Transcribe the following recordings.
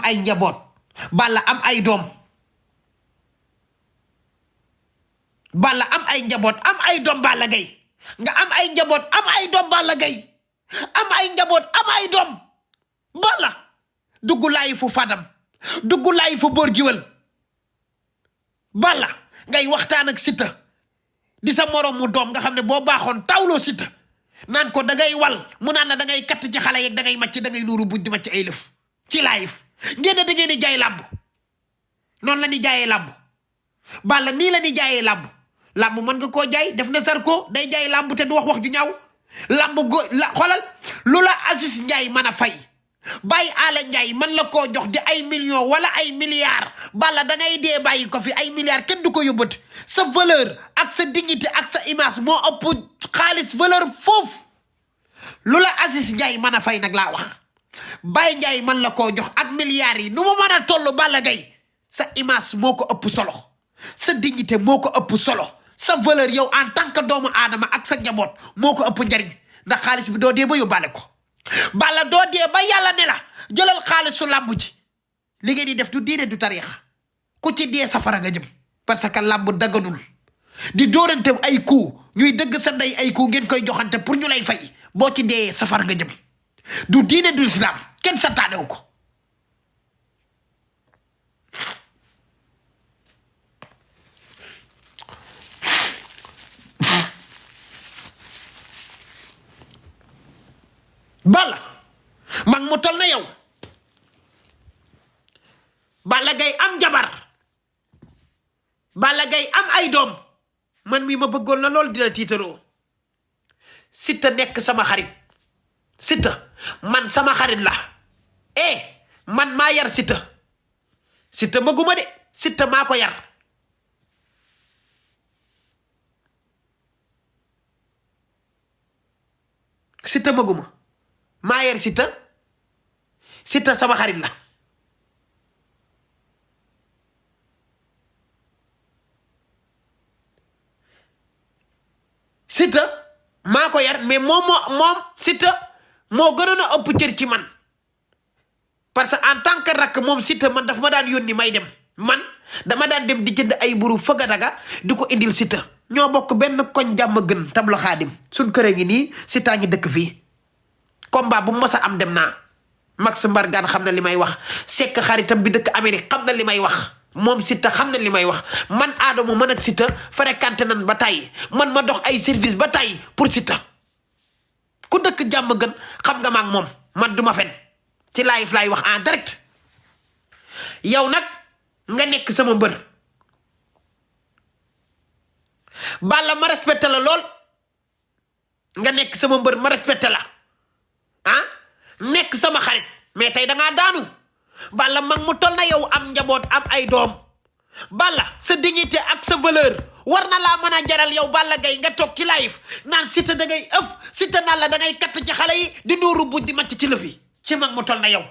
ay njaboot Balla am ay doom Balla am ay njaboot am ay doom Balla Gaye nga am ay njaboot am ay doom Balla Gaye am ay njaboot am ay doom Balla dugg laay fu Fadam dugg laay fu Boor Giwël Balla ngay waxtaan ak Siteu di sa morom mu doom nga xam ne boo baaxoon tawloo Siteu naan ko da ngay wal mu naan la da ngay katt ci xale yeeg da ngay màcc da ngay nuuru buj di màcc ay lëf ci laayif ngeen da ngeen di jaay làmb noonu la ni jaayee làmb Balla nii la ni jaayee làmb làmb mën nga koo jaay def na Zarko day jaay làmb te du wax ju ñaaw làmb go la xoolal lu la Aziz Ndiaye mën a fay bàyyi Ala Ndiaye man la koo jox di ay millions wala ay milliards Balla da ngay dee bàyyi ko fi ay milliards kenn du ko yóbbati sa valeur ak sa dignité ak sa image moo ëpp xaalis valeur foofu lu la Aziz Ndiaye mën a fay nag laa wax Baye Ndiaye man la koo jox ak milliards yi nu mu mën a toll Balla Gaye sa image moo ko ëpp solo sa dignité moo ko ëpp solo sa valeur yow en tant que doomu aadama ak sa njaboot moo ko ëpp njariñ ndax xaalis bi doo dee ba yóbbaale ko Balla doo dee ba yàlla ne la jëlal xaalisu làmb ji li ngeen di def du diine du tariixa ku ci dee safara nga jëm parce que làmb daganul di dóorante ay coup ñuy dëgg sa ndey ay coup ngeen koy joxante pour ñu lay fay boo ci dee safara nga jëm du diine du islam kenn santaanewu ko Balla mag mu tol na yow Balla Gaye am jabar Balla Gaye am ay doom man mii ma bëggoon na lool dina tiitaroo Siteu nekk sama xarit Siteu man sama xarit la man maa yar Siteu Siteu maguma de Siteu maa ko yar Siteu maguma maa yar Siteu Siteu sama xarit la Siteu maa ko yar mais moom Siteu moo gënoon a ëpp cër ci man parce que en tant que rakk moom Siteu man daf ma daan yónni may dem man dama daan dem di jënd ay buru fëgadaga di ko indil Siteu ñoo bokk benn koñ jàmm gën tablo xaadim suñ kër a ngi nii Siteu ngi dëkk fii combat bu mës a am dem naa Max Mbargane xam na li may wax Seck xaritam bi dëkk Amérique xam na li may wax moom Siteu xam na li may wax man Adama man ak Siteu fréquenté nan ba tàyyi man ma dox ay service ba tàyyi pour Siteu ku dëkk jàmm gën xam nga maag moom man duma fen ci live laay wax en direct yow nag nga nekk sama mbër Balla ma respecté la lool nga nekk sama mbër ma respecté la nekk sama xarit mais tey dangaa daanu Balla mag mu tol na yow am njaboot am ay doom Balla sa dignité ak sa valeur war na laa mën a jaral yow Balla Gaye nga toog ci live naan Siteu da ngay ëf Siteu naan la da ngay katt ci xale yi di nuuru buj di màcc ci lëf yi ci mag mu tol na yow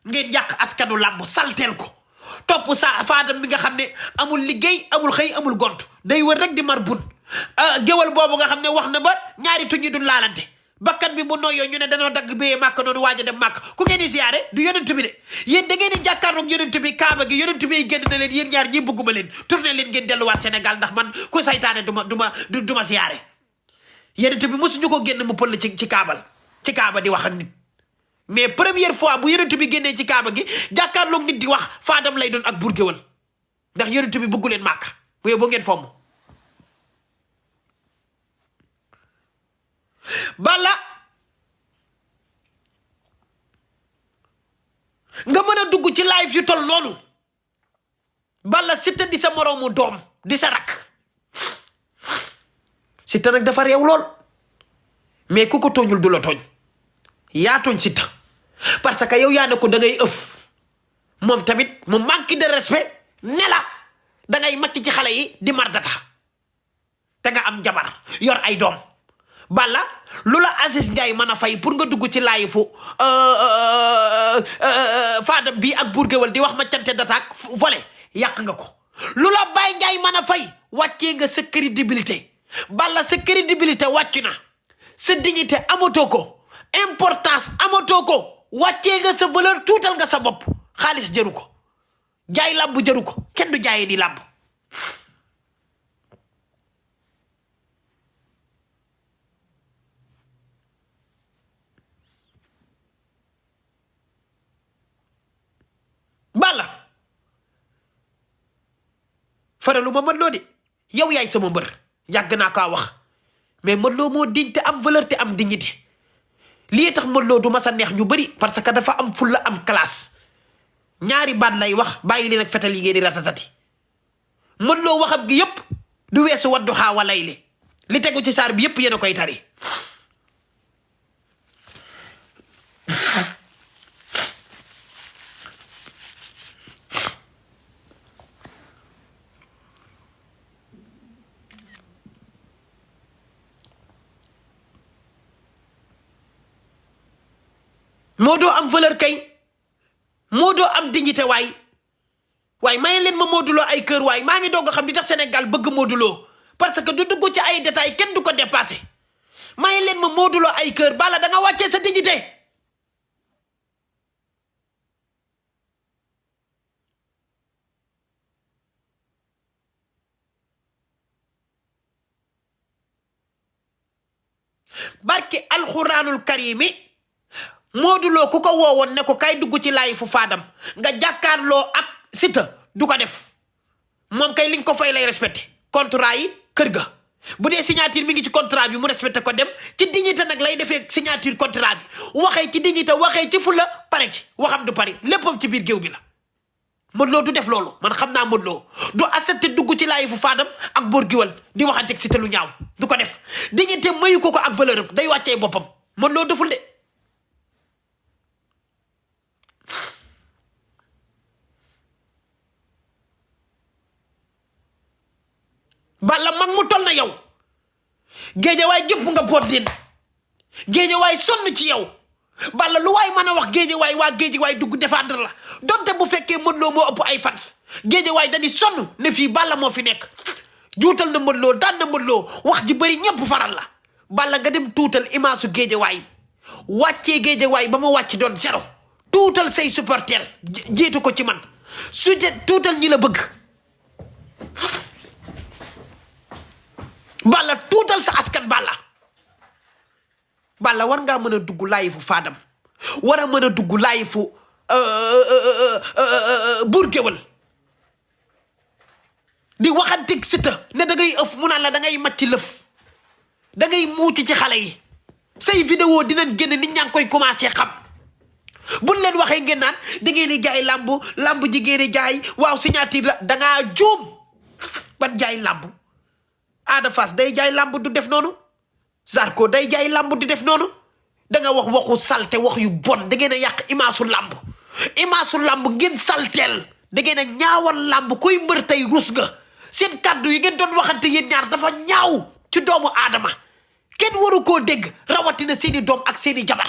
ngeen yàq askanu làmb salteel ko topp sa Fadam bi nga xam ne amul liggéey amul xëy amul gont day wër rek di mar bun géwal boobu nga xam ne wax na ba ñaari tuñ yi duñ laalante bakkan bi bu nooyoo ñu ne dañoo dagg béyee màkk noonu waaj a dem màkk ku ngeen di siyaare du yonent bi de yéen da ngeen di jàkkaarloog yonent bi kaaba gi yonent bi génn na leen yéen ñaar ñi bëgguma leen tourné leen ngeen delluwaat Sénégal ndax man ku saytaane du ma siyaare yonent bi mosuñu ko génn mu pël ci kaaba di wax ak nit mais première fois bu yonent bi génnee ci kaaba gi jàkkaarloog nit di wax Fadam lay doon ak Bour Gueweul ndax yonent bi bëggu leen màkk bu yow boo ngeen fomm Balla nga mën a dugg ci live yu tol noonu Balla Siteu di sa moroomu doom di sa rakk Siteu nag dafa réew lool mais ku ko tooñul du la tooñ yaa tooñ Siteu parce que yow yaa ne ko da ngay ëf moom tamit mu manque de respect ne la da ngay màcc ci xale yi di mardata te nga am jabar yor ay doom Balla lu la Aziz Ndiaye mën a fay pour nga dugg ci laayi fu Fadam bii ak Bour Gueweul di wax ma cante dataak volé yàq nga ko lu la Baye Ndiaye mën a fay wàccee nga sa crédibilité Balla sa crédibilité wàcc na sa dignité amatoo ko importance amatoo ko wàccee nga sa valeur tuutal nga sa bopp xaalis jëru ko jaay làmb jëru ko kenn du jaayee di làmb. Balla faralu ma Modou Lo de yow yaay sama mbër yàgg naa kaa wax mais Modou Lo moo diñ te am valeur te am dignité lii tax Modou Lo du ma sa neex ñu bëri parce que dafa am fulla am classe ñaari baat lay wax bàyyi leen ak fetal yi ngeen di ratatati Modou Lo waxam gi yëpp du weesu waddu xaawa lay li tegu ci saar bi yëpp yéen a koy tari. moo doo am valeur kay moo doo am dignité waay maye leen ma Modou Lo ay kër waay maa ngi doog a xam di tax Sénégal bëgg Modou Lo parce que du dugg ci ay détails kenn du ko dépassé maye leen ma Modou Lo ay kër Balla da nga wàccee sa dignité. barke alxuraanul karimi Modou Lo ku ko woowoon ne ko kay dugg ci laay fu faadam nga jàkkaarloo ak Siteu du ko def moom kay liñ ko fay lay respecté contrat yi kër ga bu dee signature mi ngi ci contrat bi mu respecté ko dem ci dignité nag lay defee signature contrat bi waxee ci dignité waxee ci fulla pare ci waxam du pare léppam ci biir géew bi la. Modou Lo du def loolu man xam naa Modou Lo du accepté dugg ci laay fu faadam ak boor giwal di waxanteeg Siteu lu ñaaw du ko def dignité mayu ko ak valeur am day wàccee boppam Modou Lo deful de. Balla mag mu toll na yow géejawaay jëpp nga boot leen géejawaay sonn ci yow Balla lu waay mën a wax géejawaay waa géejawaay dugg défendre la donte bu fekkee Modou Lo moo ëpp ay fans géejawaay dañuy sonn ne fii Balla moo fi nekk juutal na Modou Lo daan na Modou Lo wax ji bëri ñëpp faral la Balla nga dem tuutal image su géejawaay wàccee géejawaay ba ma wàcc doon zéro tuutal say supporter jiitu ko ci man su tuutal ñi la bëgg Balla tuutal sa askan Balla war ngaa mën a dugg laayi fu faadam war a mën a dugg laayi fu buur géwël di waxanteeg Siteu ne da ngay ëf mu naan la da ngay màcc lëf da ngay muuci ci xale yi say vidéo dinañ génn nit ñaa ngi koy commencé xam buñ leen waxee ngeen naan da ngeen di jaay lamb ji ngeen di jaay waaw signature la da ngaa juum ban jaay lamb Ada Fass day jaay lamb du def noonu Zarko day jaay lamb du def noonu da nga wax waxu salte wax yu bon da ngeen a yàq imaasu lamb ngeen salteel da ngeen a ñaawal lamb kuy mbër tey rus nga seen kàddu yi ngeen doon waxante yéen ñaar dafa ñaaw ci doomu aadama kenn waru koo dégg rawatina seeni doom ak seeni jabar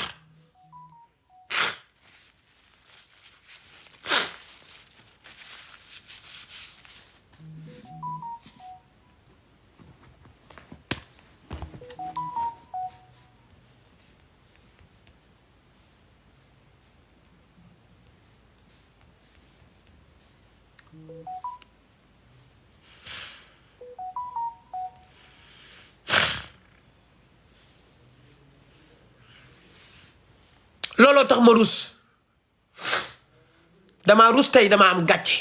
looloo tax ma rus dama rus tey dama am gàcce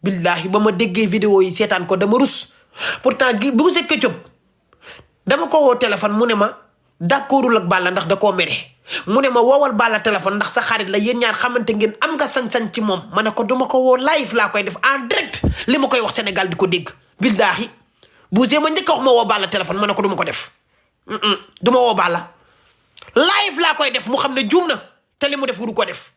billahi ba ma déggee vidéo yi seetaan ko dama rus pourtant gi bu se Ketchup dama ko woo téléphone mu ne ma d'accordul ak Balla ndax da koo mere mu ne ma woowal Balla téléphone ndax sa xarit la yéen ñaar xamante ngeen am nga sañ-sañ ci moom ma ne ko duma ko woo live laa koy def en direct li ma koy wax Sénégal di ko dégg billahi bu see ma njëkk a wax ma woo Balla téléphone ma ne ko duma ko def duma woo Balla live laa koy def mu xam ne juum na te li mu def wuru ko def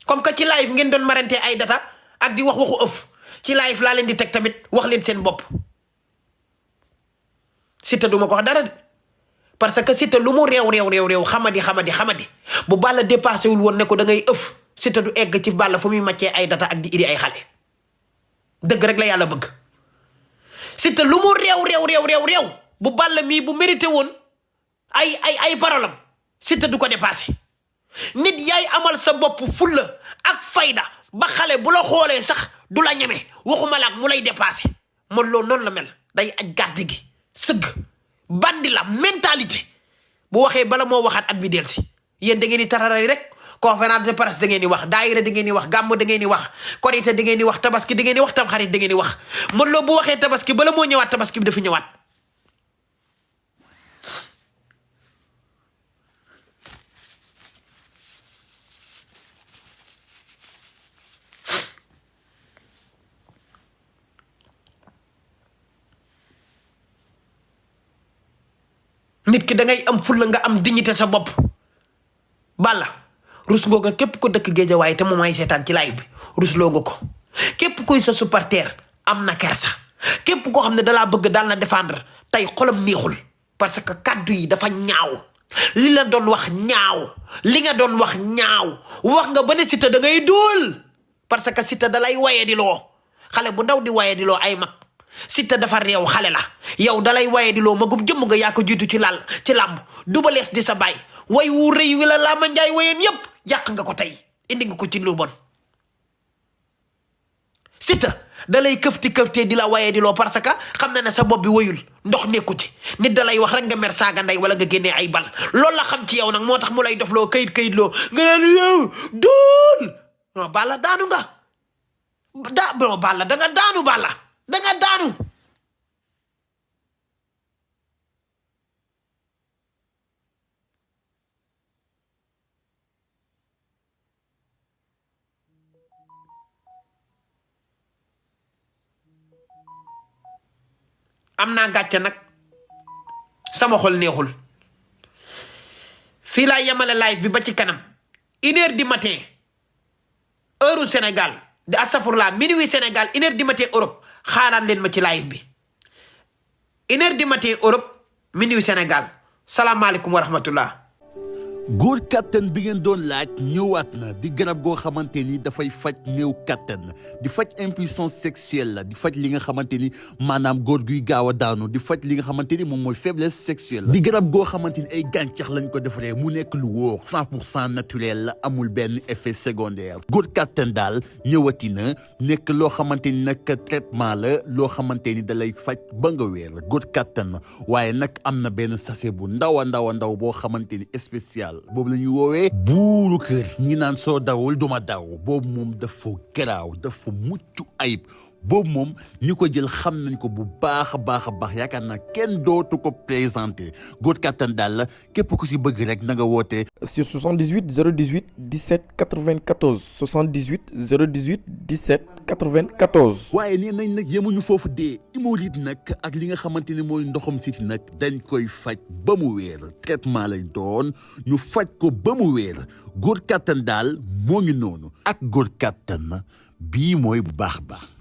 comme que ci live ngeen doon marante ay data ak di wax waxu ëf ci live laa leen di teg tamit wax leen seen bopp Siteu duma ko wax dara de parce que Siteu lu mu réew xamadi bu Balla dépassé wul woon ne ko da ngay ëf Siteu du egg ci Balla fu muy màccee ay data ak di iri ay xale dëgg rek la yàlla bëgg Siteu lu mu réew bu Balla mii bu mérité woon ay parolam Siteu du ko dépassé. nit yaay amal sa bopp fulla ak fayda ba xale bu la xoolee sax du la ñeme waxuma la ak mu lay dépassé Modou Lo noonu la mel day aj gàdde gi sëgg bandi la mentalité bu waxee bala moo waxaat at mi del si yéen da ngeen di tararay rek conférence de presse da ngeen di wax daayira da ngeen di wax gàmm da ngeen di wax korité da ngeen di wax tabaski da ngeen di wax tamxarit da ngeen di wax Modou Lo bu waxee tabaski bala moo ñëwaat tabaski bi dafa ñëwaat. nit ki da ngay am fulla nga am dignité sa bopp Balla rusloo nga képp ko dëkk Géejawaay te moom ay seetaan ci live bi rusloo nga ko képp kuy sa supporter am na kersa képp koo xam ne dalaa bëgg daal na défendre tey xolam neexul parce que kaddu yi dafa ñaaw li la doon wax ñaaw li nga doon wax ñaaw wax nga ba ne Siteu da ngay dóol parce que Siteu da lay waye di loo xale bu ndaw di waye di loo ay mag Siteu dafa réew xale la yow dalay waye di loo magum jëmm nga yaa ko jiitu ci làmb Double Less di sa baay way wu rëy wi la Lama Njaay wayeen yépp yàq nga ko tey indi nga ko ci lu bon Siteu dalay këfti di la waye di loo parce que xam na ne sa bopp bi wayul ndox nekku ci nit dalay wax rek nga mer saaga ndey wala nga génnee ay bal loolu la xam ci yow nag moo tax mu lay dof loo kayit loo nga naan yow dool non Balla daanu nga Balla da nga daanu Balla da nga daanu am naa gàcce nag sama xol neexul fii laa yemale live bi ba ci kanam 1h du matin heure Sénégal di asafurla minuit Sénégal 1h du matin Europe xaaraan leen ma ci live bi 1h du matin Europe minuit Sénégal salaamaaleykum wa rahmatullah góor kattan bi ngeen doon laaj ñëwaat na di garab goo xamante ni dafay faj néew kattan di faj impuissance sexuelle la di faj li nga xamante ni maanaam góor guy gaaw a daanu di faj li nga xamante ni moom mooy faiblesse sexuelle di garab goo xamante ni ay gàncax lañ ko defaree mu nekk lu wóor 100% naturel la amul benn effet secondaire góor kattan daal ñëwati na nekk loo xamante ni nag traitement la loo xamante ni da lay faj ba nga wér góor kattan waaye nag am na benn sachet bu ndaw a ndaw boo xamante ni spécial boobu la ñuy woowee buuru kër ñi naan soo dawul duma daw boobu moom dafa garaaw dafa mucc ayib boobu moom ñu ko jël xam nañ ko bu baax a baax yaakaar naa kenn dootu ko présenté góor kattan daal la képp ku si bëgg rek na nga woote sur 78 018 17 94 78 018 17 94. waaye nee nañ nag yemuñu foofu dee hémorroïde nag ak li nga xamante ne mooy ndoxam siti nag dañ koy faj ba mu wéer traitement lay doon ñu faj ko ba mu wéer góor kattan daal moo ngi noonu ak góor kattan bii mooy bu baax